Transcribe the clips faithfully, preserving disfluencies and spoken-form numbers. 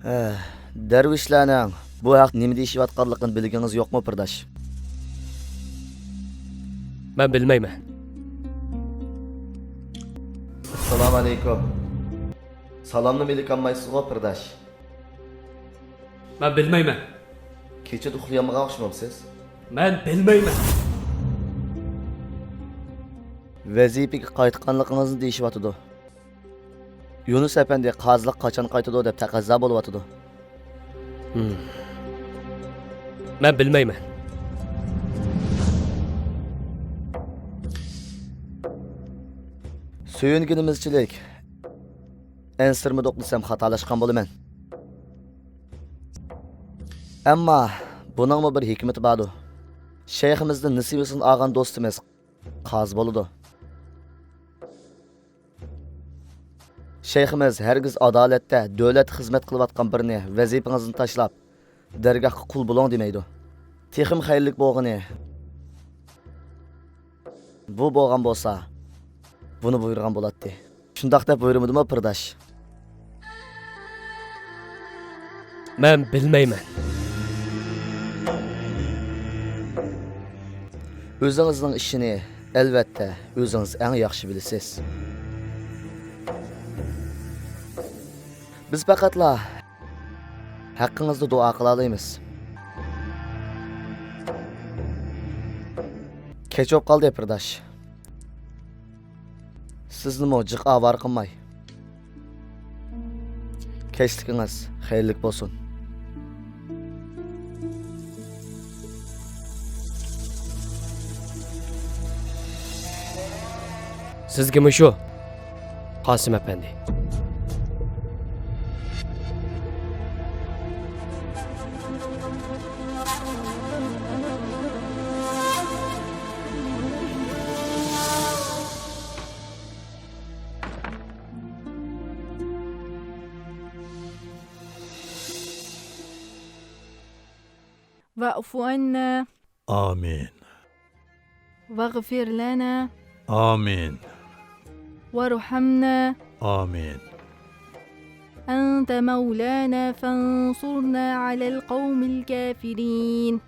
ئە، دەرۋىشلەرنىڭ بۇ ھەقتە نېمە دېيىشىۋاتقانلىقىنى بىلگىنىڭىز يوقمۇ، پىرداش؟ مەن بىلمەيمەن. ئەسسالامۇ ئەلەيكۇم. سالامنىمۇ ئېلىكالمايسىزغۇ، پىرداش؟ مەن بىلمەيمەن. كېچىدە ئۇخلىيالمىغان ئوخشىمامسىز؟ مەن بىلمەيمەن. ۋەزىپىگە قايتقانلىقىڭىزنى دېيىشىۋاتىدۇ. يۇنۇس ئەپەندى قازىلىق قاچان قايتىدۇ دەپ تەقەززا بولۇۋاتىدۇ. ھىم. مەن بىلمەيمەن. سۆيۈنگىنىمىزچىلىك ئەنسىرىمىدۇق دېسەم خاتالاشقان بولىمەن. ئەمما بۇنىڭمۇ بىر ھېكمىتى باردۇ. شەيخىمىزدىن نېسىۋىسىنى ئالغان دوستىمىز قازى بولىدۇ. شەيخىمىز ھەرگىز ئادالەتتە دۆلەتكە خىزمەت قىلىۋاتقان بىرىنى ۋەزىپىڭىزنى تاشلاپ، دەرگاھقا قۇل بولۇڭ دېمەيدۇ. تېخىمۇ خەيرلىك بولغىنى، بۇ بولغان بولسا، بۇنى بۇيرۇغان بولاتتى. شۇنداق دەپ بۇيرۇمىدىمۇ، پىرداش؟ مەن بىلمەيمەن. ئۆزىڭىزنىڭ ئىشىنى، ئەلۋەتتە، ئۆزىڭىز ئەڭ ياخشى بىلىسىز. بىز پەقەتلا ھەققىڭىزدە دۇئا قىلالايمىز. كەچ بولۇپ قالدى، پىرداش. سىزنىمۇ جىق ئاۋارە قىلماي. كەچلىكىڭىز خەيرلىك بولسۇن. سىزگىمۇ شۇ، قاسىم ئەپەندى. واعف عنا. آمين. واغفر لنا. آمين. وارحمنا. آمين. أنت مولانا فانصرنا على القوم الكافرين.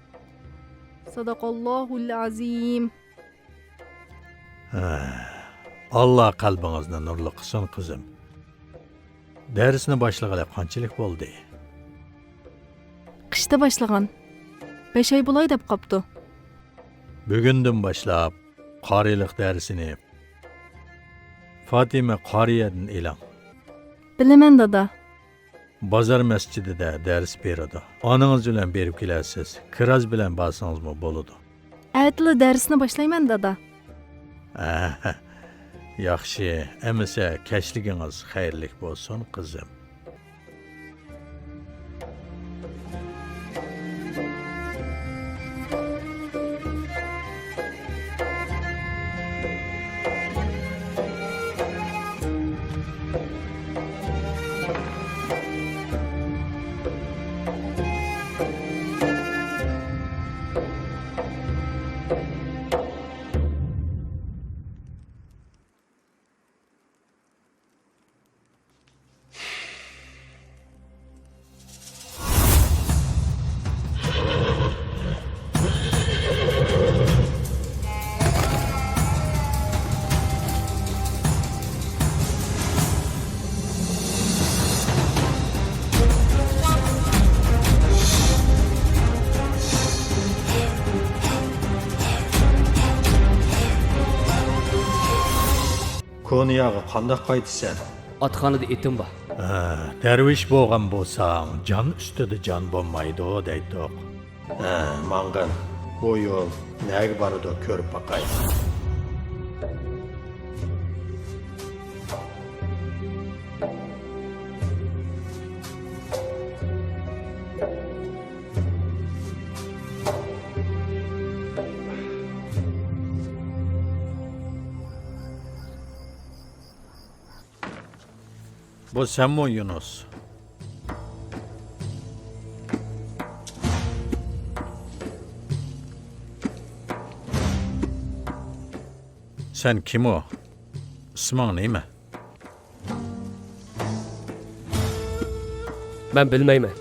صدق الله العظيم. ھە، ئاللا قەلبىڭىزنى نۇرلۇق قىلسۇن، قىزىم. دەرسنى باشلىغىلى قانچىلىك بولدى؟ قىشتا باشلىغان. بەش ئاي بولاي دەپ قاپتۇ. بۈگۈندىن باشلاپ قارىيلىق دەرسىنى فاتىمە قارىيەدىن ئېلىڭ. بىلىمەن، دادا. بازار مەسچىتىدە دەرس بېرىدۇ. ئانىڭىز بىلەن بېرىپ كېلەرسىز. كىراز بىلەن بارسىڭىزمۇ بولىدۇ. ئەتىلا دەرسنى باشلايمەن، دادا. ئەھە، ياخشى. ئەمىسە، كەچلىكىڭىز خەيرلىك بولسۇن، قىزىم. كونياغا قانداق قايتىسەن؟ ئاتخانىدا ئېتىم بار. ھە، دەرۋىش بولغان بولساڭ، جان ئۈستىدە جان بولمايدۇ دەيتتۇق. ھە، ماڭغىن. بۇ يول نەگە بارىدۇ، كۆرۈپ باقاي. بۇ سەنمۇ، يۇنۇس؟ سەن كىم ئۇ؟ ئىسمىڭ نېمە؟ مەن بىلمەيمەن.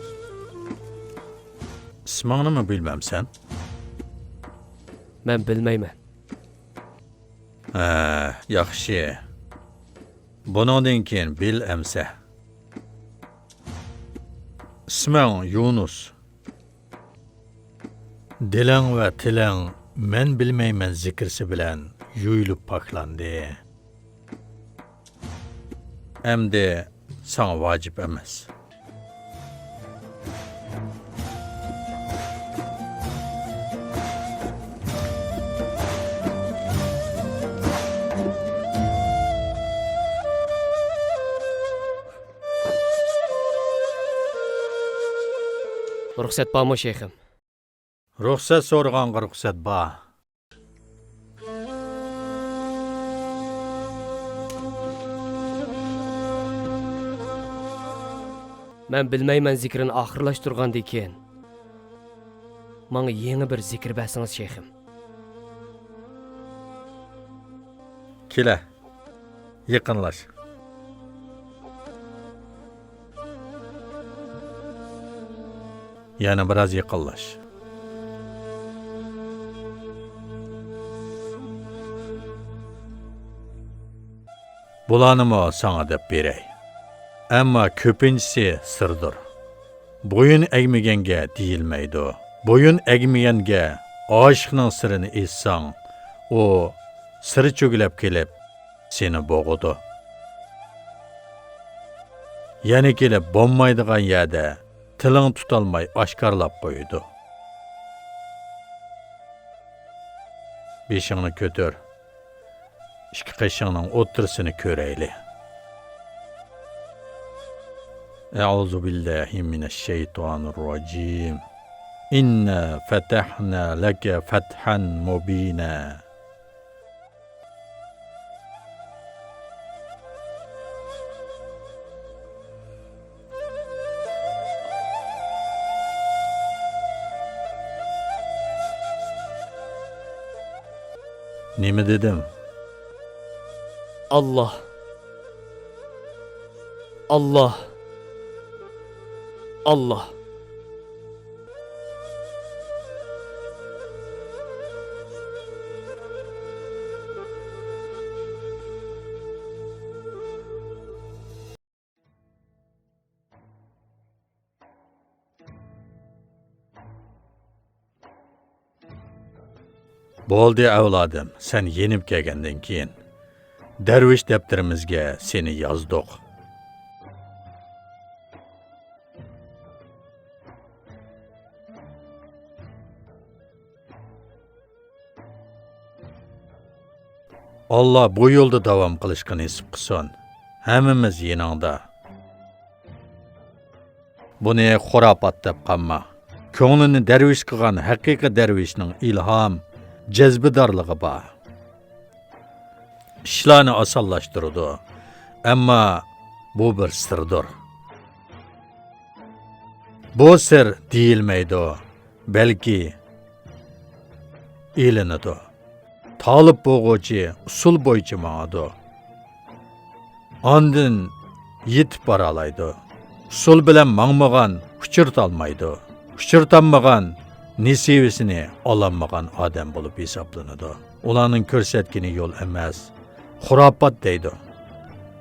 ئىسمىڭنىمۇ بىلمەمسەن؟ مەن بىلمەيمەن. ھە، ياخشى. بۇنىڭدىن كېيىن بىل ئەمسە. ئىسمىڭ يۇنۇس. دىلىڭ ۋە تىلىڭ مەن بىلمەيمەن زىكرىسى بىلەن يۇيۇلۇپ پاكلاندى. ئەمدى ساڭا ۋاجىپ ئەمەس. رۇخسەت بارمۇ، شەيخىم؟ رۇخسەت سورىغانغا رۇخسەت بار. مەن بىلمەيمەن زىكرىنى ئاخىرلاشتۇرغاندىن كېيىن، ماڭا يېڭى بىر زىكىر بەرسىڭىز، شەيخىم. كېلە. يېقىنلاش. يەنە بىراز يېقىنلاش. بۇلارنىمۇ ساڭا دەپ بېرەي. ئەمما كۆپىنچىسى سىردۇر. بويۇن ئەگمىگەنگە دېيىلمەيدۇ. بويۇن ئەگمىگەنگە ئاشىقنىڭ سىرىنى ئېيتساڭ، ئۇ سىر چۆگىلەپ كېلىپ، سېنى بوغىدۇ. يەنە كېلىپ بولمايدىغان يەردە تىلىڭ تۇتالماي ئاشكارىلاپ قويىدۇ. بېشىڭنى كۆتۈر. ئىككى قېشىڭنىڭ ئوتتۇرىسىنى كۆرەيلى. أعوذ بالله من الشيطان الرجيم. إنا فتحنا لك فتحا مبينا. نېمە دېدىم؟ ئاللا. ئاللا. ئاللا. بولدى، ئەۋلادىم، سەن يېنىپ كەلگەندىن كېيىن، دەرۋىش دەپتىرىمىزگە سېنى يازدۇق. ئاللا بۇ يولدا داۋام قىلىشقا نېسىپ قىلسۇن. ھەممىمىز يېنىڭدا. بۇنى خۇراپات دەپ قالما. كۆڭلىنى دەرۋىش قىلغان ھەقىقىي دەرۋىشنىڭ ئىلھام، جەزبىدارلىقى بار. ئىشلارنى ئاسانلاشتۇرىدۇ. ئەمما بۇ بىر سىردۇر. بۇ سىر دېيىلمەيدۇ، بەلكى ئېلىنىدۇ. تالىپ بولغۇچى ئۇسۇل بويىچە ماڭىدۇ. ئاندىن يېتىپ بارالايدۇ. ئۇسۇل بىلەن ماڭمىغان ئۇچۇرتالمايدۇ. ئۇچۇرتالمىغان نېسىۋىسىنى ئالالمىغان ئادەم بولۇپ ھېسابلىنىدۇ. ئۇلارنىڭ كۆرسەتكىنى يول ئەمەس، خۇراپات دەيدۇ.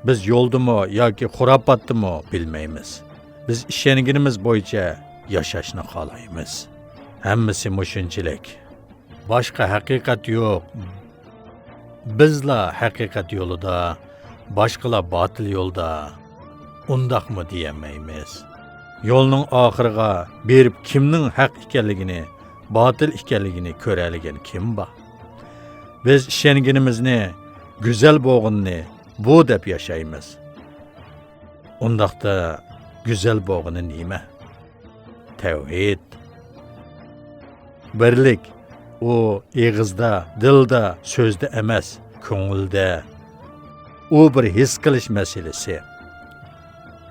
بىز يولدىمۇ ياكى خۇراپاتتىمۇ بىلمەيمىز. بىز ئىشەنگىنىمىز بويىچە ياشاشنى خالايمىز. ھەممىسى مۇشۇنچىلىك. باشقا ھەقىقەت يوق. بىزلا ھەقىقەت يولىدا، باشقىلار باتىل يولدا. ئۇنداقمۇ دېيەلمەيمىز. يولنىڭ ئاخىرىغا بېرىپ كىمنىڭ ھەق ئىكەنلىكىنى، باتىل ئىكەنلىكىنى كۆرەلىگەن كىم بار؟ بىز ئىشەنگىنىمىزنى، گۈزەل بولغىنىنى بۇ دەپ ياشايمىز. ئۇنداقتا گۈزەل بولغىنى نېمە؟ تەۋھىد. بىرلىك، ئۇ ئېغىزدا، دىلدا، سۆزدە ئەمەس، كۆڭۈلدە. ئۇ بىر ھېس قىلىش مەسىلىسى.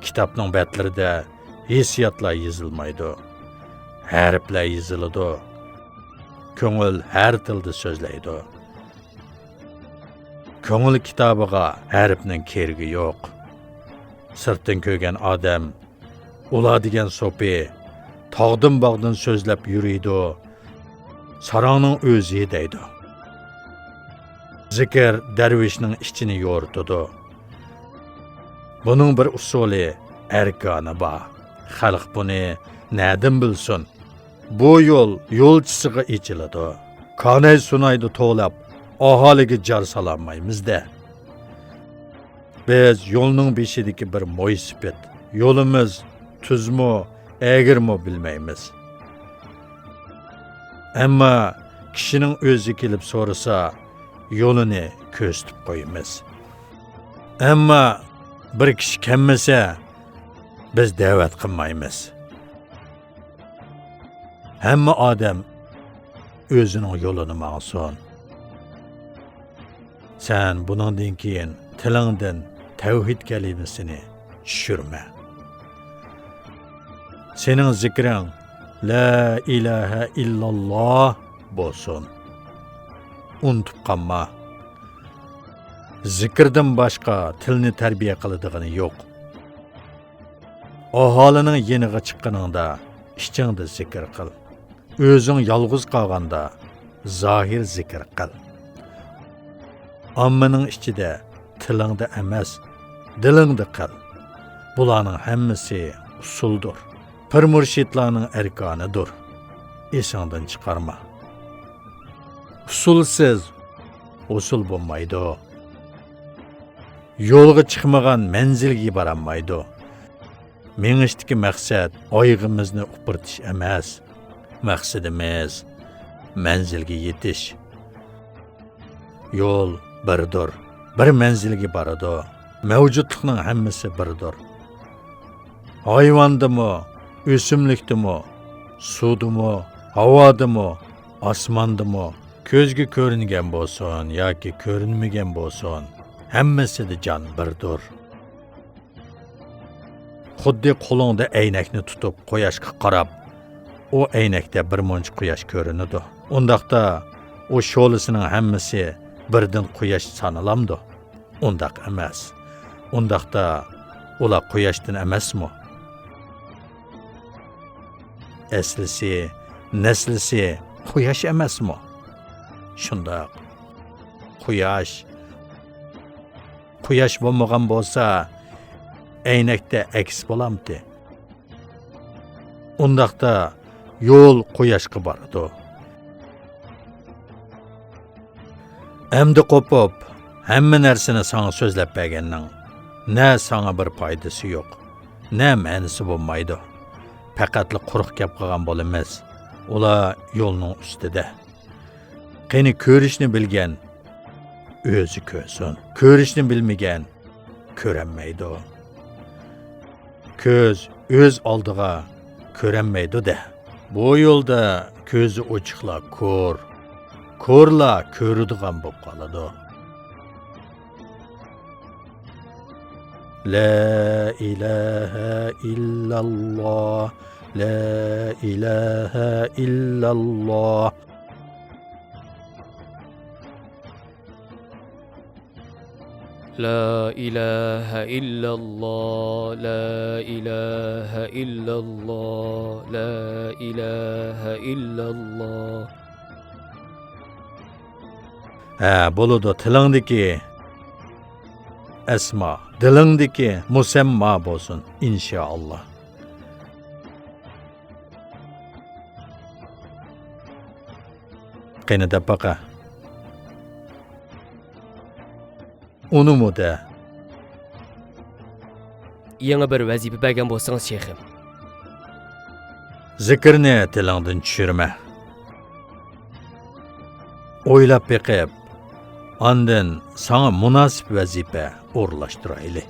كىتابنىڭ بەتلىرىدە ھېسسىياتلار يېزىلمايدۇ، ھەرپلەر يېزىلىدۇ. كۆڭۈل ھەر تىلدا سۆزلەيدۇ. كۆڭۈل كىتابىغا ھەرپنىڭ كېرىكى يوق. سىرتتىن كۆرگەن ئادەم ئۇلار دېگەن سوپى تاغدىن باغدىن سۆزلەپ يۈرىدۇ، ساراڭنىڭ ئۆزى دەيدۇ. زىكىر دەرۋىشنىڭ ئىچىنى يورۇتىدۇ. بۇنىڭ بىر ئۇسۇلى، ئەركانى بار. خەلق بۇنى نەدىن بىلسۇن؟ بۇ يول يولچىسىغا ئېچىلىدۇ. كاناي سۇنايدا توۋلاپ، ئاھالىگە جار سالالمايمىز-دە. بىز يولنىڭ بېشىدىكى بىر مويسىپىت. يولىمىز تۈزمۇ، ئەگرىمۇ بىلمەيمىز. ئەمما كىشىنىڭ ئۆزى كېلىپ سورىسا، يولىنى كۆرسىتىپ قويىمىز. ئەمما بىر كىشى كەلمىسە، بىز دەۋەت قىلمايمىز. ھەممە ئادەم ئۆزىنىڭ يولىنى ماڭسۇن. سەن بۇنىڭدىن كېيىن تىلىڭدىن تەۋھىد كەلىمىسىنى چۈشۈرمە. سېنىڭ زىكرىڭ لا ئىلاھە ئىللاللا بولسۇن. ئۇنتۇپ قالما. زىكىردىن باشقا تىلنى تەربىيە قىلىدىغىنى يوق. ئاھالىنىڭ يېنىغا چىققىنىڭدا ئىچىڭدە زىكىر قىل. ئۆزۈڭ يالغۇز قالغاندا زاھىر زىكىر قىل. ئاممىنىڭ ئىچىدە، تىلىڭدا ئەمەس، دىلىڭدا قىل. بۇلارنىڭ ھەممىسى ئۇسۇلدۇر. پىر مۇرشىدلارنىڭ ئەركانىدۇر. ئېسىڭدىن چىقارما. ئۇسۇلسىز ھوسۇل بولمايدۇ. يولغا چىقمىغان مەنزىلگە بارالمايدۇ. مېڭىشتىكى مەقسەت ئايىغىمىزنى ئۇپرىتىش ئەمەس. مەقسىتىمىز مەنزىلگە يېتىش. يول بىردۇر، بىر مەنزىلگە بارىدۇ. مەۋجۇتلۇقنىڭ ھەممىسى بىردۇر. ھايۋاندىمۇ، ئۆسۈملۈكتىمۇ، سۇدىمۇ، ھاۋادىمۇ، ئاسماندىمۇ، كۆزگە كۆرۈنگەن بولسۇن ياكى كۆرۈنمىگەن بولسۇن، ھەممىسىدە جان بىردۇر. خۇددى قولۇڭدا ئەينەكنى تۇتۇپ قۇياشقا قاراپ، ئۇ ئەينەكتە بىر مۇنچە قۇياش كۆرۈنىدۇ. ئۇنداقتا ئۇ شولىسىنىڭ ھەممىسى بىردىن قۇياش سانىلامدۇ؟ ئۇنداق ئەمەس. ئۇنداقتا ئۇلار قۇياشتىن ئەمەسمۇ؟ ئەسلىسى، نەسلىسى قۇياش ئەمەسمۇ؟ شۇنداق. قۇياش، قۇياش بولمىغان بولسا، ئەينەكتە ئەكس بولامتى؟ ئۇنداقتا يول قۇياشقا بارىدۇ. ئەمدى قوپۇپ، ھەممە نەرسىنى ساڭا سۆزلەپ بەرگەننىڭ نە ساڭا بىر پايدىسى يوق، نە مەنىسى بولمايدۇ. پەقەتلا قۇرۇق گەپ قىلغان بولىمىز. ئۇلار يولنىڭ ئۈستىدە. قېنى، كۆرۈشنى بىلگەن ئۆزى كۆرسۇن. كۆرۈشنى بىلمىگەن كۆرەلمەيدۇ. كۆز ئۆز ئالدىغا كۆرەلمەيدۇ-دە. بۇ يولدا كۆزى ئوچۇقلار كور، كورلار كۆرىدىغان بولۇپ قالىدۇ. لا ئىلاھە ئىللاللا، لا ئىلاھە ئىللاللا. لا ئىلاھە ئىللاللا، لا ئىلاھە ئىللاللا، لا ئىلاھە ئىللاللا. ھە، بولىدۇ، تىلىڭدىكى ئەسما، دىلىڭدىكى مۇسەمما بولسۇن، ئىنشائاللا. قېنى دەپ باقە. ئۇنىمۇ دە. يېڭى بىر ۋەزىپە بەرگەن بولسىڭىز، شېخىم. زىكىرنى تىلىڭدىن چۈشۈرمە. ئويلاپ بېقىپ، ئاندىن ساڭا مۇناسىپ ۋەزىپە ئورۇنلاشتۇرايلى.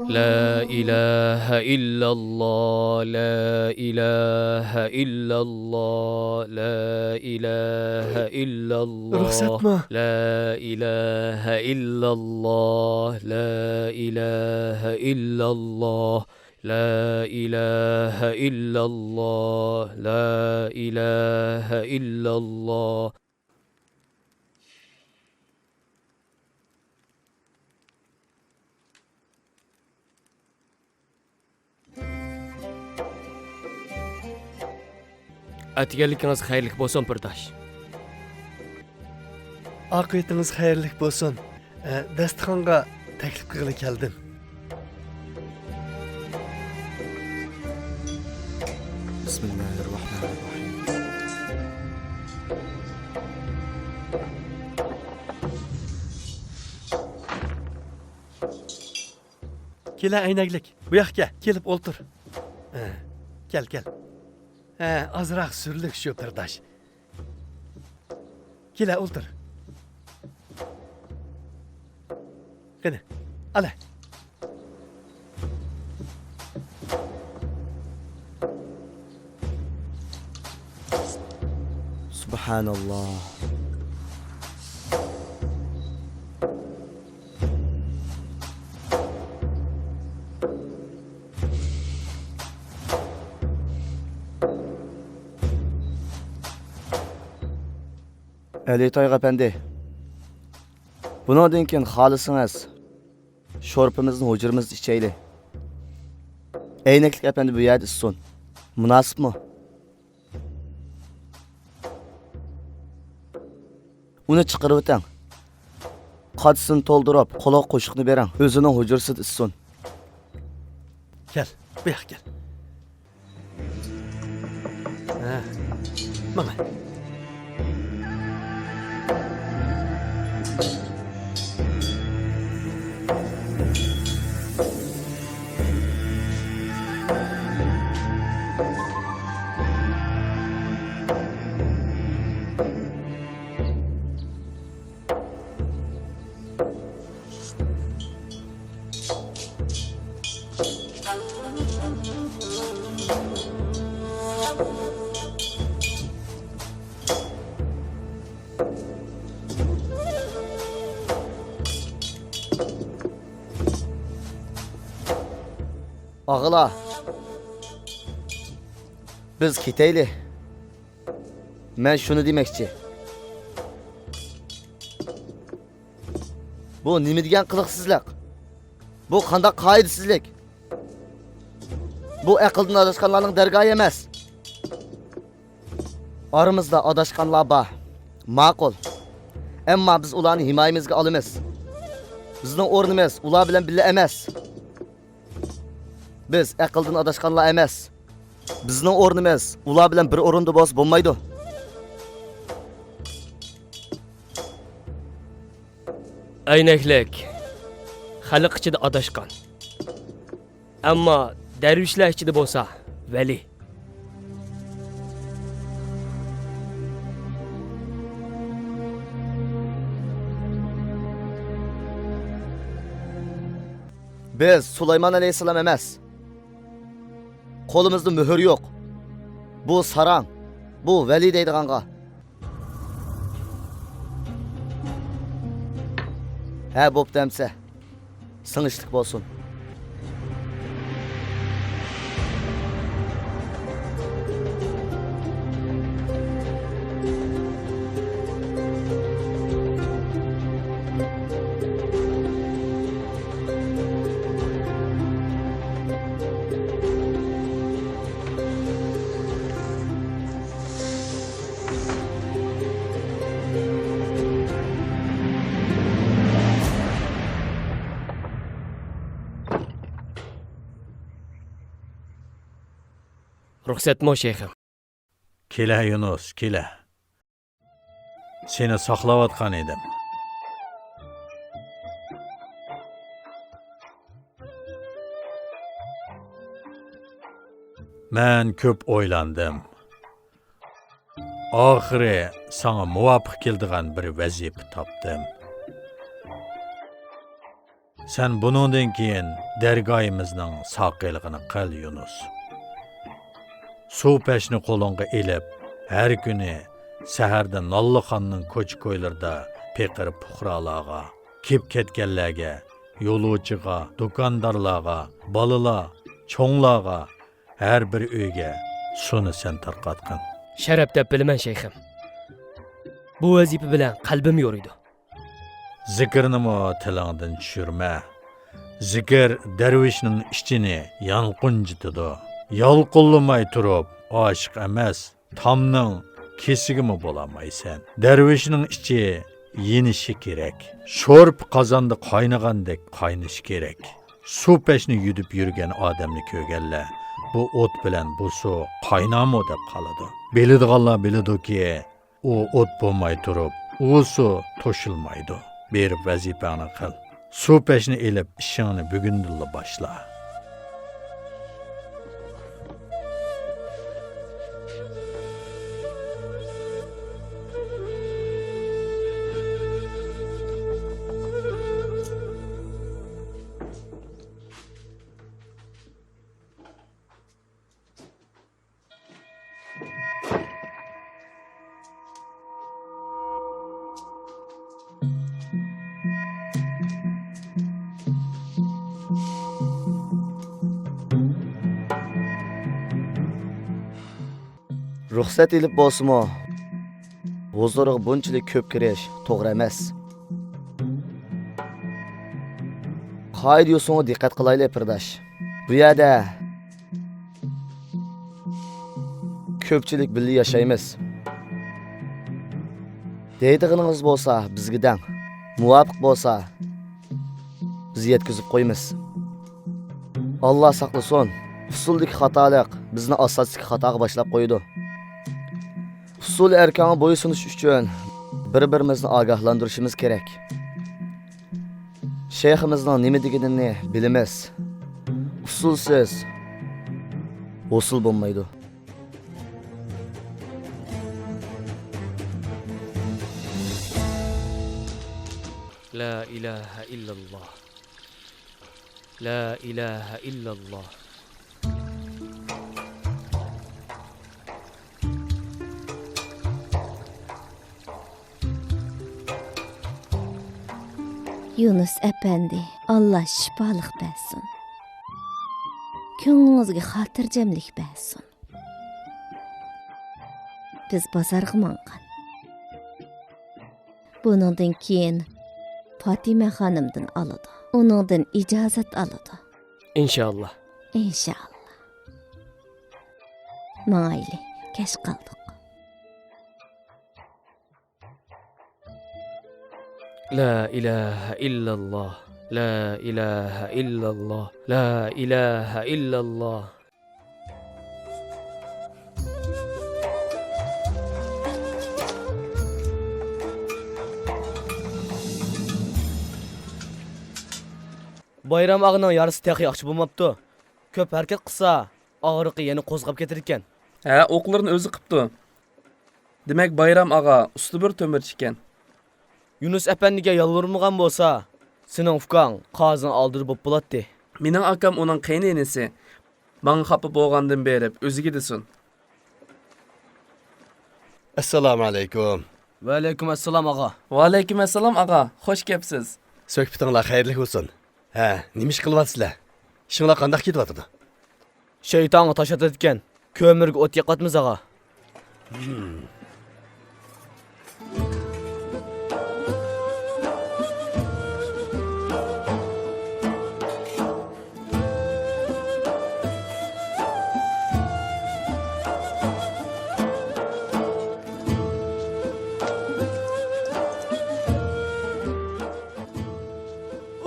لا إله إلا الله، لا إله إلا الله، لا إله إلا الله. رۇخسەتمۇ؟ لا إله إلا الله، لا إله إلا الله، لا إله إلا الله، لا إله إلا الله. ئەتىگەنلىكىڭىز خەيرلىك بولسۇن، بىرداش. ئاقىۋىتىڭىز خەيرلىك بولسۇن. ئە، داستىخانغا تەكلىپ قىلغىلى كەلدىم. بسم الله الرحمن الرحيم. كېلە، ئەينەكلىك، بۇ ياققا كېلىپ ئولتۇر. ھە، كەل، كەل. ھە، ئازراق سۈرلۈك شۇ، بىرداش. كېلە، ئولتۇر. قېنى، ئالە. سۇبھاناللا. ئەلى تايغا ئەپەندى، بۇنىڭدىن كېيىن خالىسىڭىز، شورپىمىزنى ھۇجرىمىزدا ئىچەيلى. ئەينەكلىك ئەپەندى بۇ يەردە ئىچسۇن. مۇناسىپمۇ؟ ئۇنى چىقىرىۋېتىڭ. قاچىسىنى تولدۇرۇپ، قولىغا قوشۇقنى بېرىڭ. ئۆزىنىڭ ھۇجرىسىدا ئىچسۇن. كەل، بۇ ياققا كەل. ھە، ماڭا. ئاغىلار، بىز كېتەيلى. مەن شۇنى دېمەكچى. بۇ نېمە دېگەن قىلىقسىزلىق؟ بۇ قانداق قائىدىسىزلىك؟ بۇ ئەقىلدىن ئاداشقانلارنىڭ دەرگاھى ئەمەس. ئارىمىزدا ئاداشقانلار بار. ماقۇل. ئەمما بىز ئۇلارنى ھىمايىمىزگە ئالىمىز. بىزنىڭ ئورنىمىز ئۇلار بىلەن بىللە ئەمەس. بىز ئەقىلدىن ئاداشقانلار ئەمەس. بىزنىڭ ئورنىمىز ئۇلار بىلەن بىر ئورۇندا بولسا بولمايدۇ. ئەينەكلىك خەلق ئىچىدە ئاداشقان، ئەمما دەرۋىشلەر ئىچىدە بولسا ۋەلى. بىز سۇلايمان ئەلەيھىسسالام ئەمەس. قولىمىزدا مۆھۈر يوق. بۇ ساراڭ، بۇ ۋەلى دەيدىغانغا. ھە، بوپتۇ ئەمسە. سىڭىشلىق بولسۇن. رۇخسەتمۇ، شەيخىم؟ كېلە، يۇنۇس، كېلە. سېنى ساقلاۋاتقان ئىدىم. مەن كۆپ ئويلاندىم. ئاخىرى ساڭا مۇۋاپىق كېلىدىغان بىر ۋەزىپە تاپتىم. سەن بۇنىڭدىن كېيىن دەرگاھىمىزنىڭ ساقىيلىقىنى قىل، يۇنۇس. سۇ پەشنى قولۇڭغا ئېلىپ، ھەر كۈنى سەھەردە نانلىخاننىڭ كوچا-كويلىرىدا پېقىر پۇقرالارغا، كېلىپ كەتكەنلەرگە، يولۇچىغا، دۇكاندارلارغا، بالىلار، چوڭلارغا، ھەر بىر ئۆيگە سۇنى سەن تارقاتقىن. شەرەپ دەپ بىلىمەن، شەيخىم. بۇ ۋەزىپە بىلەن قەلبىم يورۇيدۇ. زىكىرنىمۇ تىلىڭدىن چۈشۈرمە. زىكىر دەرۋىشنىڭ ئىچىنى يانقۇنجىتىدۇ. يالقۇنلىماي تۇرۇپ ئاشىق ئەمەس، تامنىڭ كېسىكىمۇ بولالمايسەن. دەرۋىشنىڭ ئىچى يېنىشى كېرەك. شورپا قازاندا قاينىغاندەك قاينىشى كېرەك. سۇ پەشنى يۈدۈپ يۈرگەن ئادەمنى كۆرگەنلەر بۇ ئوت بىلەن بۇ سۇ قاينارمۇ دەپ قالىدۇ. بىلىدىغانلار بىلىدۇكى، ئۇ ئوت بولماي تۇرۇپ، ئۇ سۇ توشۇلمايدۇ. بېرىپ ۋەزىپەڭنى قىل. سۇ پەشنى ئېلىپ، ئىشىڭنى بۈگۈندىنلا باشلا. رۇخسەت ئېلىپ بولسىمۇ، ھۇزۇرىغا بۇنچىلىك كۆپ كىرىش توغرا ئەمەس. قائىدە-يوسۇنغا دىققەت قىلايلى، پىرداش. بۇ يەردە كۆپچىلىك بىللە ياشايمىز. دەيدىغىنىڭىز بولسا بىزگە دەڭ. مۇۋاپىق بولسا بىز يەتكۈزۈپ قويىمىز. ئاللا ساقلىسۇن، ئۇسسۇلدىكى خاتالىق بىزنى ئاساسلىق خاتاغا باشلاپ قويىدۇ. ئۇسسۇل ئەركانغا بويسۇنۇش ئۈچۈن بىر-بىرىمىزنى ئاگاھلاندۇرۇشىمىز كېرەك. شەيخىمىزنىڭ نېمە دېگىنىنى بىلىمىز. ئۇسسۇلسىز ھوسۇل بولمايدۇ. لا ئىلاھە ئىللاللا. لا ئىلاھە ئىللاللا. يۇنۇس ئەپەندى، ئاللا شىپالىق بەرسۇن. كۆڭلىڭىزگە خاتىرجەملىك بەرسۇن. بىز بازارغا ماڭغان. بۇنىڭدىن كېيىن پاتىمە خانىمدىن ئالىدۇ. ئۇنىڭدىن ئىجازەت ئالىدۇ. ئىنشائاللا. ئىنشائاللا. ماڭايلى، كەچ قالدۇق. لا ئىلاھە ئىللاللا. لا ئىلاھە ئىللاللا. لا ئىلاھە ئىللاللا. بايرام ئاغىنىڭ يارىسى تېخى ياخشى بولماپتۇ. كۆپ ھەرىكەت قىلسا، ئاغرىقى يەنە قوزغاپ كېتىدىكەن. ھە، ئوقلىرىنى ئۆزى قىپتۇ. دېمەك، بايرام ئاغا ئۇستا بىر تۆمۈرچى ئىكەن. يۇنۇس ئەپەندىگە يالۋۇرمىغان بولسا، سېنىڭ ئۇكاڭ قازىنىڭ ئالدىدا بوپ بولاتتى. مېنىڭ ئاكام ئۇنىڭ قېيىن ئىنىسى. ماڭا خاپا بولغاندىن بېرىپ ئۆزىگە دېسۇن. ئەسسالامۇ ئەلەيكۇم. ۋەئەلەيكۇم ئەسسالام، ئاغا. ۋەئەلەيكۇم ئەسسالام، ئاغا. خوش كەپسىز. سۆھبىتىڭلار خەيرلىك بولسۇن. ھە، نېمە ئىش قىلىۋاتىسىلەر؟ ئىشىڭلار قانداق كېتىۋاتىدۇ؟ شەيتانغا تاش ئاتىدىكەن. كۆمۈرگە ئوت يېقىۋاتىمىز، ئاغا.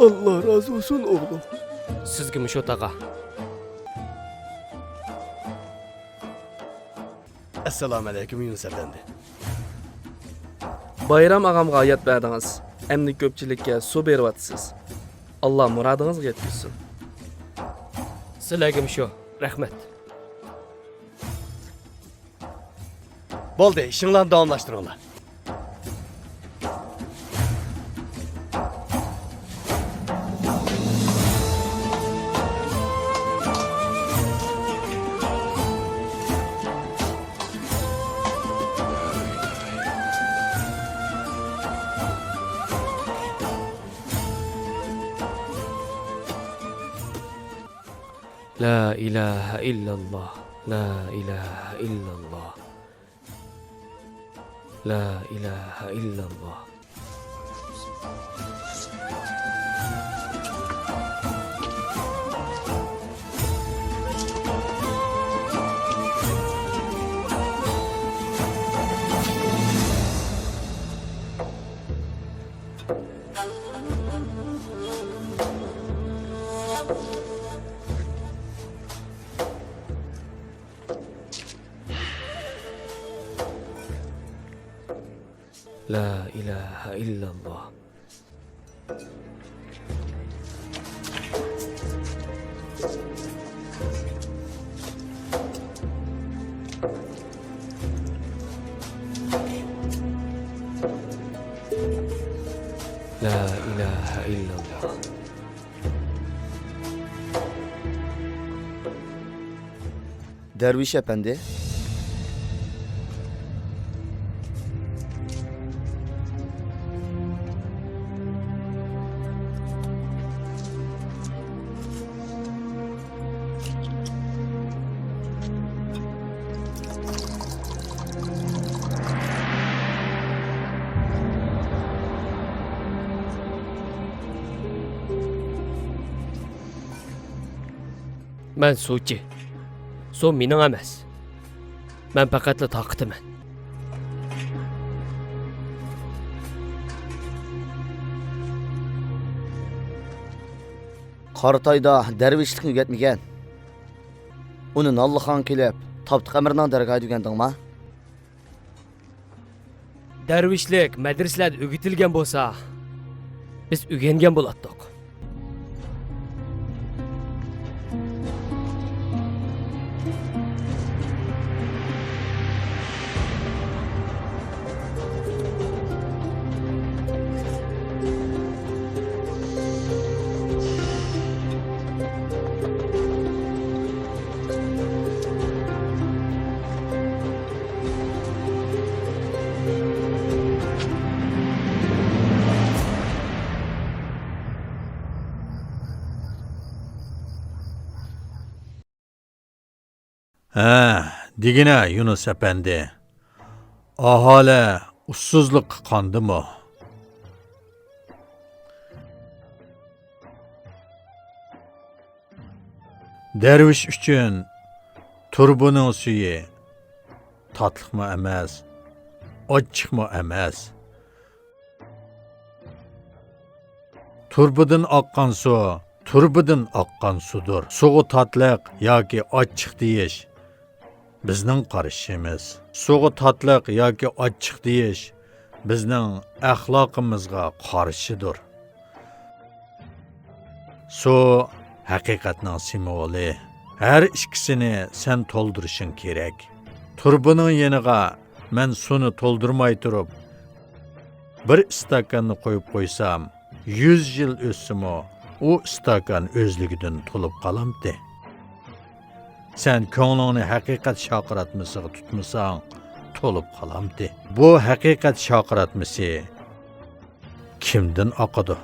ئاللا رازى بولسۇن، ئوغلۇم. سىزگىمۇ شۇ، تاغا. ئەسسالامۇ ئەلەيكۇم، يۇنۇس ئەپەندى. بايرام ئاغامغا ھايات بەردىڭىز. ئەمدى كۆپچىلىككە سۇ بېرىۋاتىسىز. ئاللا مۇرادىڭىزغا يەتكۈزسۇن. سىلەرگىمۇ شۇ. رەھمەت. بولدى، ئىشىڭلارنى داۋاملاشتۇرۇڭلار. لا إله إلا الله. لا إله إلا الله. لا إله إلا الله. لا إله إلا الله. لا إله إلا الله. دەرۋىش ئەپەندى. مەن سۇچى. سۇ مېنىڭ ئەمەس. مەن پەقەتلا تارقىتىمەن. قاراتايدا دەرۋىشلىكنى ئۆگەتمىگەن. ئۇنى ناللىخانغا كېلىپ، تاپتىق ئەمىرنىڭ دەرگاھىدا ئۆگەندىڭما؟ دەرۋىشلىك مەدرىسىلەردە ئۆگىتىلگەن بولسا، بىز ئۆگەنگەن بولاتتۇق. ھە، دېگىنە، يۇنۇس ئەپەندى، ئاھالە ئۇسسۇزلۇققا قاندىمۇ؟ دەرۋىش ئۈچۈن تۇرۇبىنىڭ سۈيى تاتلىقمۇ ئەمەس، ئاچچىقمۇ ئەمەس. تۇرۇبىدىن ئاققان سۇ، تۇرۇبىدىن ئاققان سۇدۇر. سۇغا تاتلىق ياكى ئاچچىق دېيىش بىزنىڭ قارىشىمىز. سۇغا تاتلىق ياكى ئاچچىق دېيىش بىزنىڭ ئەخلاقىمىزغا قارشىدۇر. سۇ ھەقىقەتنىڭ سىمۋولى. ھەر ئىككىسىنى سەن تولدۇرۇشۇڭ كېرەك. تۇرۇبىنىڭ يېنىغا مەن سۇنى تولدۇرماي تۇرۇپ، بىر ئىستاكاننى قويۇپ قويسام، يۈز يىل ئۆتسىمۇ، ئۇ ئىستاكان ئۆزلۈكىدىن تولۇپ قالامتى؟ سەن كۆڭلۈڭنى ھەقىقەت شارقىراتمىسىغا تۇتمىساڭ، تولۇپ قالامتى؟ بۇ ھەقىقەت شارقىراتمىسى كىمدىن ئاقىدۇ؟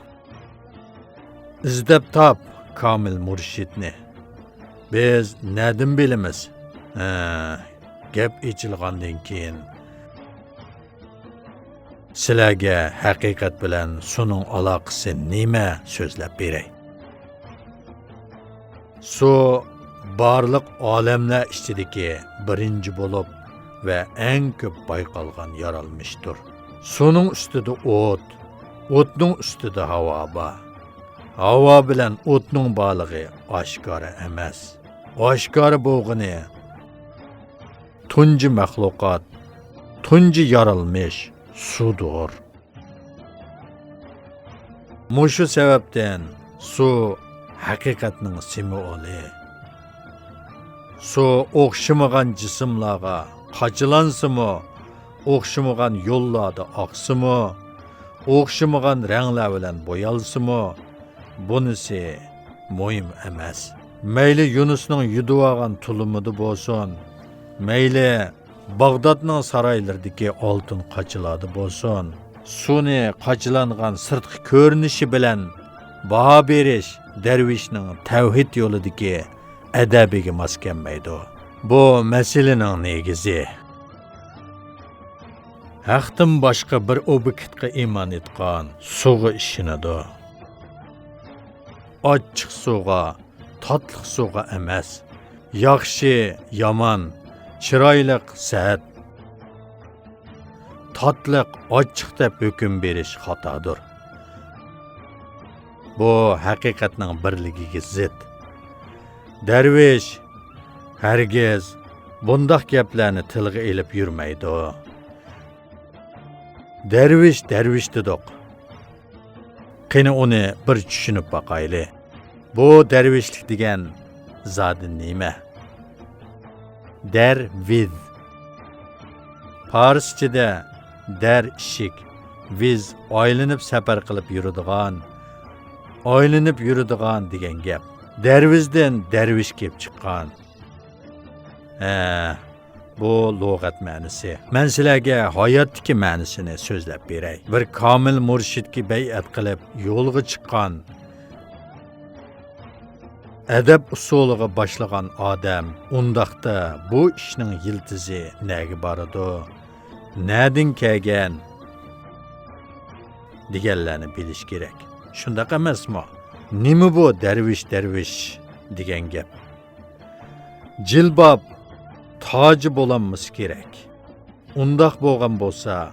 ئىزدەپ تاپ كامىل مۇرشىدنى. بىز نەدىن بىلىمىز؟ ھە، گەپ ئېچىلغاندىن كېيىن، سىلەرگە ھەقىقەت بىلەن سۇنىڭ ئالاقىسى نېمە سۆزلەپ بېرەي. سۇ بارلىق ئالەملەر ئىچىدىكى بىرىنچى بولۇپ ۋە ئەڭ كۆپ بايقالغان يارالمىشتۇر. سۇنىڭ ئۈستىدە ئوت، ئوتنىڭ ئۈستىدە ھاۋا بار. ھاۋا بىلەن ئوتنىڭ بارلىقى ئاشكارا ئەمەس. ئاشكارا بولغىنى تۇنجى مەخلۇقات، تۇنجى يارالمىش سۇدۇر. مۇشۇ سەۋەبتىن سۇ ھەقىقەتنىڭ سىمۋولى. سۇ ئوخشىمىغان جىسىملارغا قاچىلانسىمۇ، ئوخشىمىغان يوللاردا ئاقسىمۇ، ئوخشىمىغان رەڭلەر بىلەن بويالسىمۇ، بۇنىسى مۇھىم ئەمەس. مەيلى يۇنۇسنىڭ يۇدۇۋالغان تۇلۇمىدا بولسۇن، مەيلى باغدادنىڭ سارايلىرىدىكى ئالتۇن قاچىلاردا بولسۇن، سۇنى قاچىلانغان سىرتقى كۆرۈنۈشى بىلەن باھا بېرىش دەرۋىشنىڭ تەۋھىد يولىدىكى ئەدەبىگە ماس كەلمەيدۇ. بۇ مەسىلىنىڭ نېگىزى. ھەقتىن باشقا بىر ئوبيېكتقا ئىمان ئېيتقان، سۇغا ئىشىنىدۇ. ئاچچىق سۇغا، تاتلىق سۇغا ئەمەس. ياخشى، يامان، چىرايلىق، سەت، تاتلىق، ئاچچىق دەپ ھۆكۈم بېرىش خاتادۇر. بۇ ھەقىقەتنىڭ بىرلىكىگە زىت. دەرۋىش ھەرگىز بۇنداق گەپلەرنى تىلغا ئېلىپ يۈرمەيدۇ. دەرۋىش، دەرۋىش دېدۇق. قېنى ئۇنى بىر چۈشىنىپ باقايلى. بۇ دەرۋىشلىك دېگەن زادى نېمە؟ دەر ۋىز. پارسچىدە دەر ئىشىك، ۋىز ئايلىنىپ سەپەر قىلىپ يۈرىدىغان، ئايلىنىپ يۈرىدىغان دېگەن گەپ. دەرۋىزدىن دەرۋىش كېلىپ چىققان. ھە، بۇ لۇغەت مەنىسى. مەن سىلەرگە ھاياتتىكى مەنىسىنى سۆزلەپ بېرەي. بىر كامىل مۇرشىدكە بەيئەت قىلىپ يولغا چىققان، ئەدەپ ئۇسۇلىغا باشلىغان ئادەم ئۇنداقتا بۇ ئىشنىڭ يىلتىزى نەگە بارىدۇ، نەدىن كەلگەن دېگەنلەرنى بىلىش كېرەك. شۇنداق ئەمەسمۇ؟ نېمە بۇ دەرۋىش، دەرۋىش دېگەن گەپ؟ جىلباب تاجى بولالمىسا كېرەك. ئۇنداق بولغان بولسا،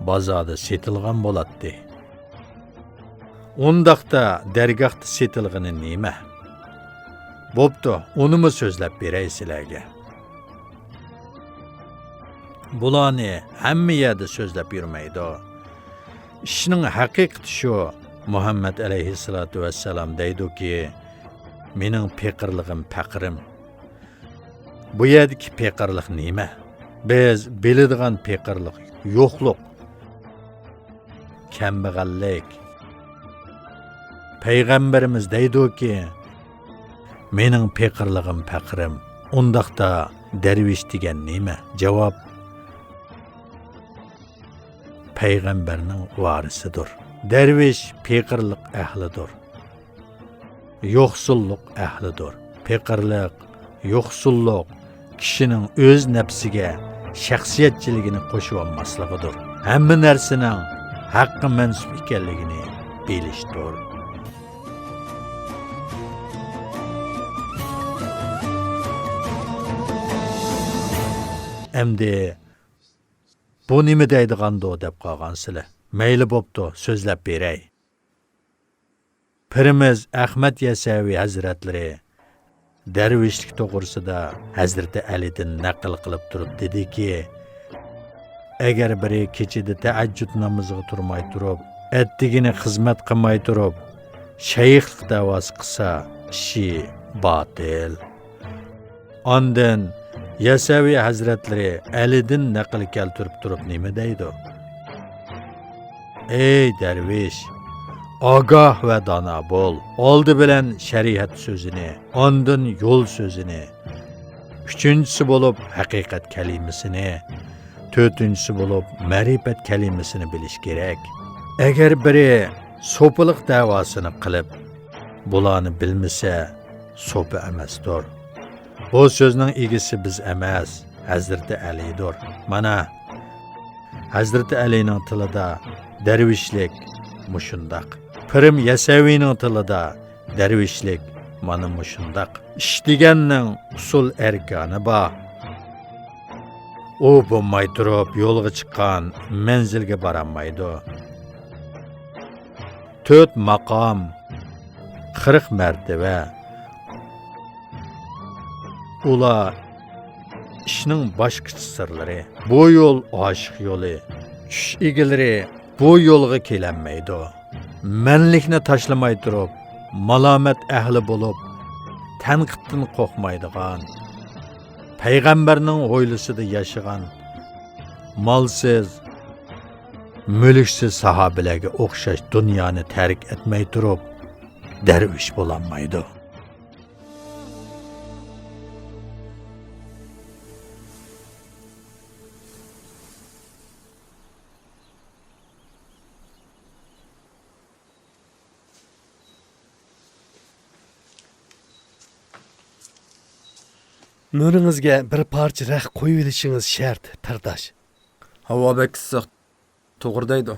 بازاردا سېتىلغان بولاتتى. ئۇنداقتا دەرگاھتا سېتىلغىنى نېمە؟ بوپتۇ، ئۇنىمۇ سۆزلەپ بېرەي سىلەرگە. بۇلارنى ھەممە يەردە سۆزلەپ يۈرمەيدۇ. ئىشنىڭ ھەقىقىتى شۇ، مۇھەممەد ئەلەيھىسسالاتۇ ۋەسسالام دەيدۇكى، مېنىڭ پېقىرلىقىم پەقىرىم. بۇ يەردىكى پېقىرلىق نېمە؟ بىز بىلىدىغان پېقىرلىق يوقلۇق، كەمبەغەللىك. پەيغەمبىرىمىز دەيدۇكى، مېنىڭ پېقىرلىقىم پەقىرىم. ئۇنداقتا دەرۋىش دېگەن نېمە؟ جاۋاب، پەيغەمبەرنىڭ ۋارىسىدۇر. دەرۋىش پېقىرلىق ئەھلىدۇر. يوقسۇللۇق ئەھلىدۇر. پېقىرلىق، يوقسۇللۇق كىشىنىڭ ئۆز نەپسىگە شەخسىيەتچىلىكىنى قوشۇۋالماسلىقىدۇر. ھەممە نەرسىنىڭ ھەققە مەنسۇپ ئىكەنلىكىنى بىلىشتۇر. ئەمدى بۇ نېمە دەيدىغاندۇ دەپ قالغانسىلەر. مەيلى بوپتۇ، سۆزلەپ بېرەي. پىرىمىز ئەخمەت يەسەۋى ھەزرەتلىرى دەرۋىشلىك توغرىسىدا ھەزرىتى ئەلىدىن نەقىل قىلىپ تۇرۇپ دېدىكى، ئەگەر بىرى كېچىدە تەھەججۇد نامىزىغا تۇرماي تۇرۇپ، ئەتىگىنى خىزمەت قىلماي تۇرۇپ، شەيخلىق دەۋاسى قىلسا، ئىشى باتىل. ئاندىن يەسەۋى ھەزرەتلىرى ئەلىدىن نەقىل كەلتۈرۈپ تۇرۇپ نېمە دەيدۇ؟ ئەي دەرۋىش، ئاگاھ ۋە دانا بول. ئالدى بىلەن شەرىئەت سۆزىنى، ئاندىن يول سۆزىنى، ئۈچىنچىسى بولۇپ ھەقىقەت كەلىمىسىنى، تۆتىنچىسى بولۇپ مەرىپەت كەلىمىسىنى بىلىش كېرەك. ئەگەر بىرى سوپىلىق دەۋاسىنى قىلىپ، بۇلارنى بىلمىسە، سوپى ئەمەستۇر. بۇ سۆزنىڭ ئىگىسى بىز ئەمەس، ھەزرىتى ئەلىدۇر. مانا، ھەزرىتى ئەلىنىڭ تىلىدا دەرۋىشلىك مۇشۇنداق. پىرىم يەسەۋىنىڭ تىلىدا دەرۋىشلىك مانا مۇشۇنداق. ئىش دېگەننىڭ ئۇسۇل ئەركانى بار. ئۇ بولماي تۇرۇپ يولغا چىققان مەنزىلگە بارالمايدۇ. تۆت ماقام، قىرىق مەرتىۋە. ئۇلار ئىشنىڭ باشقىچە سىرلىرى. بۇ يول ئاشىق يولى. چۈش ئىگىلىرى بۇ يولغا كېلەلمەيدۇ. مەنلىكنى تاشلىماي تۇرۇپ، مالامەت ئەھلى بولۇپ، تەنقىدتىن قورقمايدىغان، پەيغەمبەرنىڭ ھويلىسىدا ياشىغان، مالسىز، مۈلۈكسىز ساھابىلەرگە ئوخشاش دۇنيانى تەرك ئەتمەي تۇرۇپ، دەرۋىش بولالمايدۇ. مۈرىڭىزگە بىر پارچە رەخت قويۇۋېلىشىڭىز شەرت، تارداش. ھاۋا بەك ئىسسىق. توغرا دەيدۇ.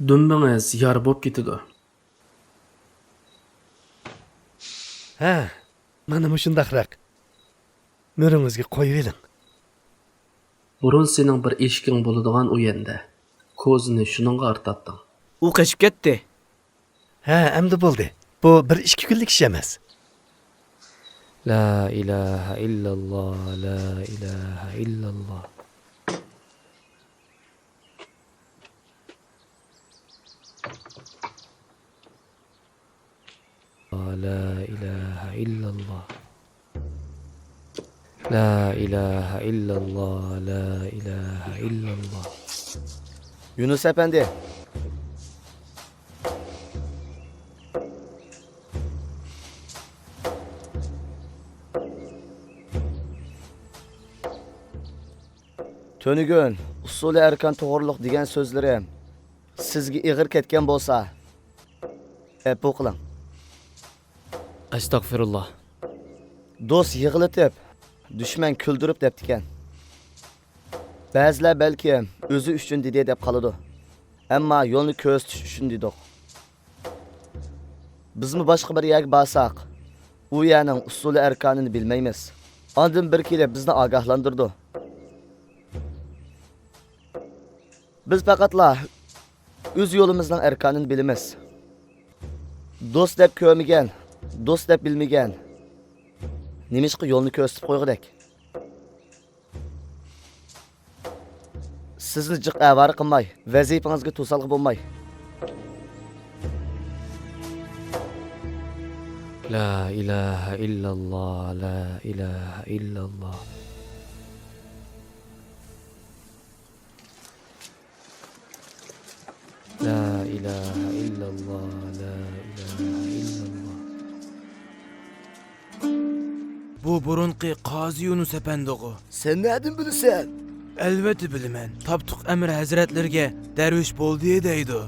دۈمبىڭىز يارا بولۇپ كېتىدۇ. ھە، مانا مۇشۇنداق رەخت. مۈرىڭىزگە قويۇۋېلىڭ. بۇرۇن سېنىڭ بىر ئېشىكىڭ بولىدىغان ئۇ يەندە. كوزىنى شۇنىڭغا ئارتاتتىڭ. ئۇ قېچىپ كەتتى. ھە، ئەمدى بولدى. بۇ بىر ئىككى كۈنلۈك ئىش ئەمەس. لا ئىلاھە ئىللاللا، لا ئىلاھە ئىللاللا. لا ئىلاھە ئىللاللا. لا ئىلاھە ئىللاللا، لا ئىلاھە ئىللاللا. يۇنۇس ئەپەندى. تۈنۈگۈن ئۇسسۇلى ئەركان توغرۇلۇق دېگەن سۆزلىرىم سىزگە ئېغىر كەتكەن بولسا، ئەپۇ قىلىڭ. ئەستەغپىرۇللا. دوست يىغلىتىپ، دۈشمەن كۈلدۈرۈپ دەپتىكەن. بەزىلەر بەلكىم ئۆزى ئۈچۈن دېدى دەپ قالىدۇ. ئەمما يولنى كۆرسىتىش ئۈچۈن دېدۇق. بىزمۇ باشقا بىر يەرگە بارساق، ئۇ يەرنىڭ ئۇسسۇلى ئەركانىنى بىلمەيمىز. ئاندىن بىر كېلىپ بىزنى ئاگاھلاندۇرىدۇ. بىز پەقەتلا ئۆز يولىمىزنىڭ ئەركانىنى بىلىمىز. دوست دەپ كۆرمىگەن، دوست دەپ بىلمىگەن، نېمىشقا يولنى كۆرسىتىپ قويغۇدەك؟ سىزنى جىق ئاۋارە قىلماي، ۋەزىپىڭىزگە توسالغۇ بولماي. لا ئىلاھە ئىللاللا، لا ئىلاھە ئىللاللا. لا ئىلاھە ئىللاللا، لا ئىلاھە ئىللاللا. بۇ بۇرۇنقى قازى يۇنۇس ئەپەندىغۇ؟ سەن نەدىن بىلىسەن؟ ئەلۋەتتە بىلىمەن. تاپتۇق ئەمىر ھەزرەتلىرىگە دەرۋىش بولدى دەيدۇ.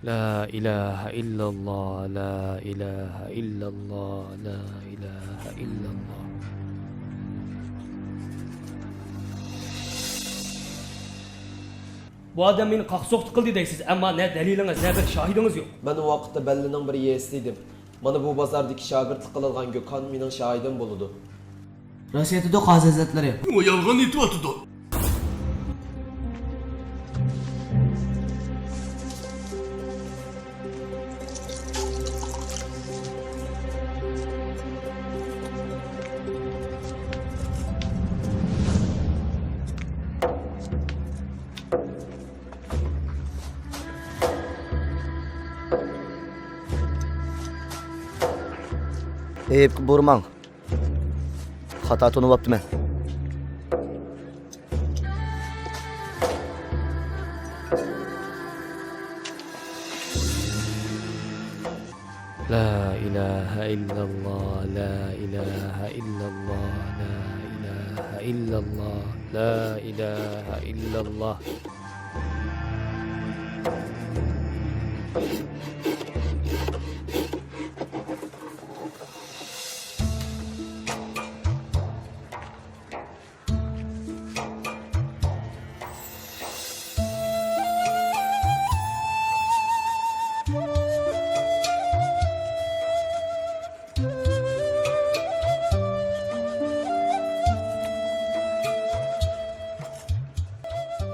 لا ئىلاھە ئىللاللا، لا ئىلاھە ئىللاللا، لا ئىلاھە ئىللاللا. بۇ ئادەم مېنى قاقسوقتا قىلدى دەيسىز، ئەمما نە دەلىلىڭىز، نە بىر شاھىدىڭىز يوق. مەن ئۇ ۋاقىتتا بەللىنىڭ بىر يېزىسى ئىدىم. مانا بۇ بازاردىكى شاگىرتلىق قىلىدىغان گۆكخان مېنىڭ شاھىدىم بولىدۇ. راست ئېيتىدۇ، قازى ھەزرەتلىرى. ئۇ يالغان ئېيتىۋاتىدۇ. ئەيىبكە بۇرىماڭ. خاتا تونۇۋاپتىمەن. لا ئىلاھە ئىللاللا، لا ئىلاھە ئىللاللا، لا ئىلاھە ئىللاللا، لا ئىلاھە ئىللاللا.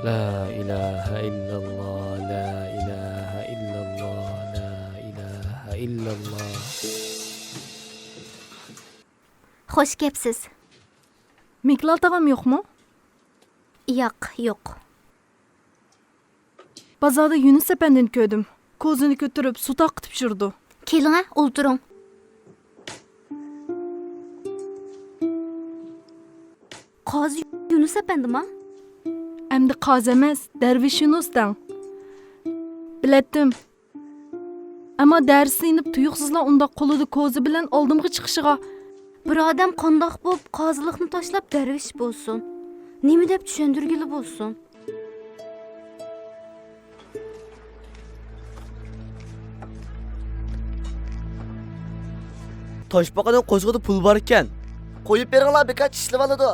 لا ئىلاھە ئىللاللا، لا ئىلاھە ئىللاللا، لا ئىلاھە ئىللاللا. خوش كەپسىز. مىكلال تاغام يوقمۇ؟ ياق، يوق. بازاردا يۇنۇس ئەپەندىنى كۆردۈم. كوزىنى كۆتۈرۈپ، سۇ تارقىتىپ يۈرىدۇ. كېلىڭە، ئولتۇرۇڭ. يۇنۇس ئەپەندىما؟ ئەمدى قازى ئەمەس، دەرۋىش يۇنۇس دەڭ. بىلەتتىم. ئەمما دەرسىنى يېنىپ تۇيۇقسىزلا ئۇنداق قولىدا كوزا بىلەن ئالدىمغا چىقىشىغا. بىر ئادەم قانداق بولۇپ قازىلىقنى تاشلاپ دەرۋىش بولسۇن؟ نېمە دەپ چۈشەندۈرگىلى بولسۇن؟ تاشپاقىنىڭ قوشىقىدا پۇل بار ئىكەن. قويۇپ بېرىڭلار، بىكار چىشلىۋالىدۇ.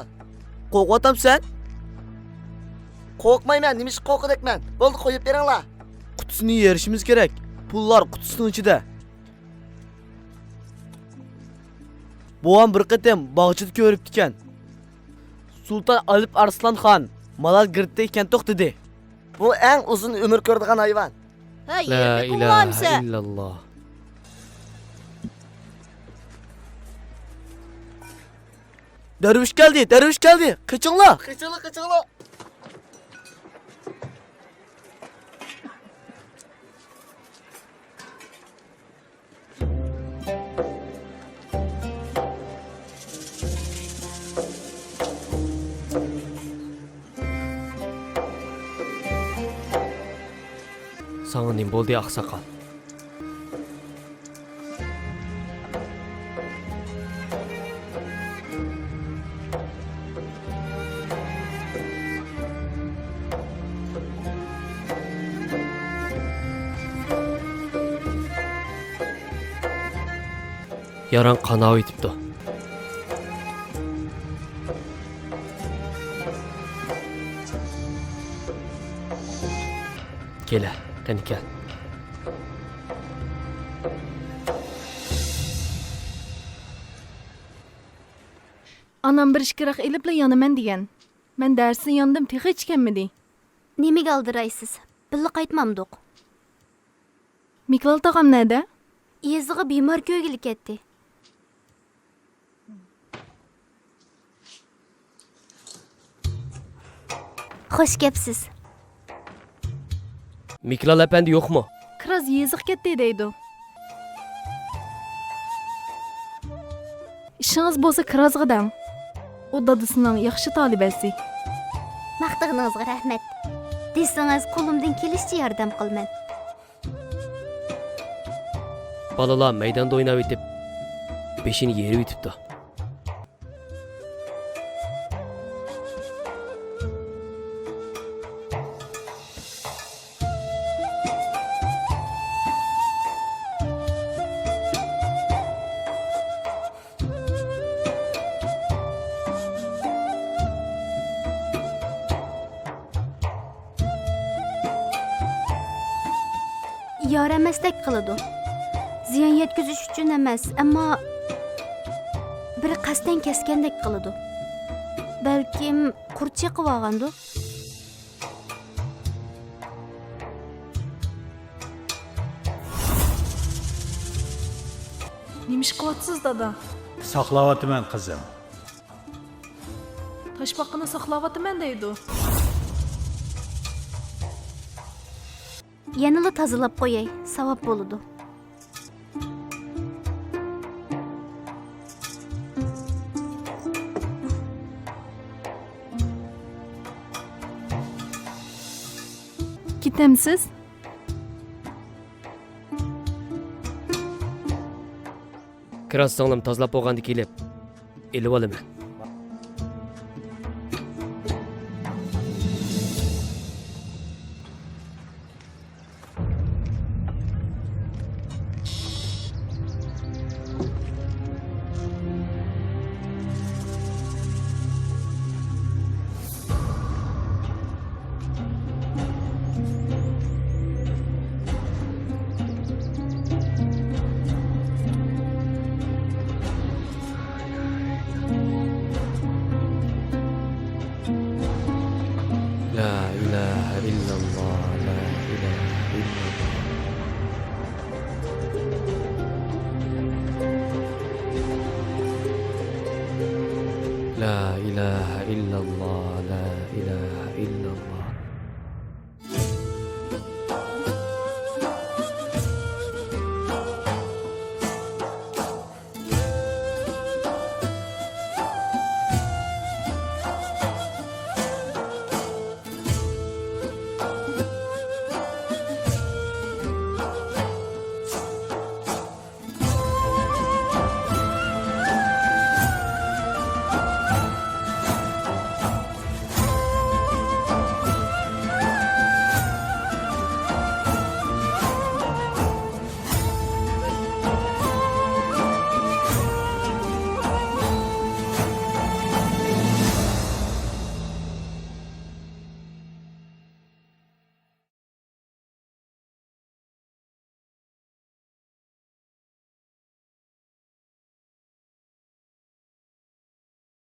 قورقۇۋاتامسەن؟ قورقمايمەن، نېمىشقا قورقىدەكمەن؟ بولدى، قويۇپ بېرىڭلار. قۇتىسىنى يېرىشىمىز كېرەك. پۇللار قۇتىسىنىڭ ئىچىدە. بوۋام بىر قېتىم باغچىدا كۆرۈپتىكەن. سۇلتان ئەلپ ئارسلان خان مالال گىرتتە ئىكەنتۇق دېدى. بۇ ئەڭ ئۇزۇن ئۆمۈر كۆرىدىغان ھايۋان. ھەي، لا ئىلاھە ئىللاللا. دەرۋىش كەلدى، دەرۋىش كەلدى، قېچىڭلار! قېچىڭلار، قېچىڭلار! ساڭا نېمە بولدى، ئاقساقال؟ ياراڭ قاناۋېتىپتۇ. كېلە، قېنى كەل. ئانام بىر ئىككى راق ئېلىپلا يانىمەن دېگەن. مەن دەرستىن ياندىم، تېخىچە كەلمىدى. نېمىگە ئالدىرايسىز؟ بىللە قايتمامدۇق؟ مىكلال تاغام نەدە؟ يېزىغا بىمار كۆرگىلى كەتتى. خوش كەپسىز. مىكلال ئەپەندى يوقمۇ؟ كىراز يېزىغا كەتتى دەيدۇ. ئىشىڭىز بولسا كىرازغا دەڭ. ئۇ دادىسىنىڭ ياخشى تالىبەسى. ماختىغىنىڭىزغا رەھمەت. دېسىڭىز، قولۇمدىن كېلىشىچە ياردەم قىلىمەن. بالىلار مەيداندا ئويناۋېتىپ، بېشىنى يېرىۋېتىپتۇ. يار ئەمەستەك قىلىدۇ. زىيان يەتكۈزۈش ئۈچۈن ئەمەس، ئەمما بىر قەستەن كەسكەندەك قىلىدۇ. بەلكىم قۇرت چېقىۋالغاندۇ؟ نېمە ئىش قىلىۋاتىسىز، دادا؟ ساقلاۋاتىمەن، قىزىم. تاشپاقىنى ساقلاۋاتىمەن دەيدۇ. يەنىلا تازىلاپ قوياي، ساۋاب بولىدۇ. كېتەمسىز؟ كىراز سىڭلىم تازىلاپ بولغاندا كېلىپ ئېلىۋالىمەن. لا إله إلا الله، لا إله إلا الله. لا إله إلا الله.